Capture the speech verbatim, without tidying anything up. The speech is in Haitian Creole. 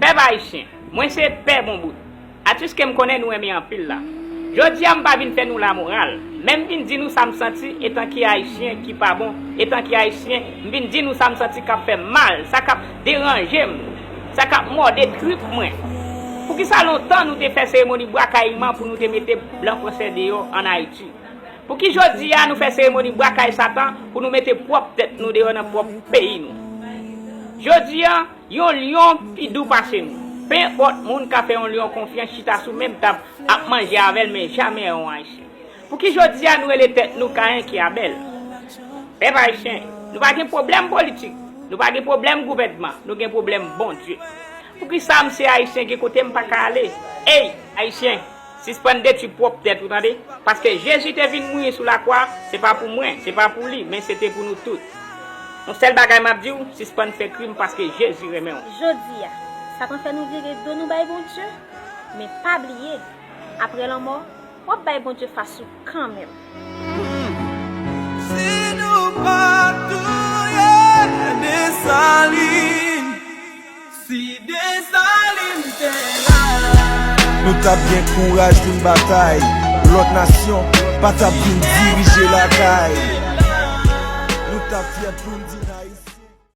Pèp ayisyen, mwen se Pè Bonbout. Atis ke m konnen nou renmen anpil la. Jodi a m pa vin fè nou lamoral, men m vin di nou sa m santi etan ke ayisyen ki pa bon, etan ke ayisyen, m vin di nou sa m santi k ap fè m mal, sa k ap deranje m, sa k ap mòde trip mwen. Poukisa lontan nou te fè seremoni bwa kayiman pou nou te mete blan fransè deyò ann Ayiti? Pouki jodi a nou fè seremoni bwa kay Satan pou nou mete pwòp tèt nou deyò nan pwòp peyi nou? Jodi a, yon lyon pi dou pase nou. Penenpòt moun ka fè yon lyon konfyans chita sou menm tab ap manje avè l, men jamè yon ayisyen. Pouki jodi a nou rele tèt nou Kayen ki Abèl? Pèp ayisyen, nou pa gen pwoblèm politik, nou pa gen pwoblèm gouvènman, nou gen pwoblèm Bondye. Poukisa m se ayisyen gen kote m pa ka ale? Ey, ayisyen, sispann detwi pwòp tèt ou, tande? Paske Jezi te vin mouri sou lakwa, se pa pou mwen, se pa pou li, men se te pou nou tout. Yon sèl bagay m ap di w, sispann fè krim paske Jezi renmen w. Jodi a, Satan fè nou vire do nou bay Bondye, men pa bliye, apre lanmò, w ap bay Bondye fas ou kanmenm. Si nou pa touye Desalin, si Desalin te la, nou t ap gen kouraj pou n batay. Lòt nasyon pa t ap vin dirije lakay. Nou t ap fyè pou n di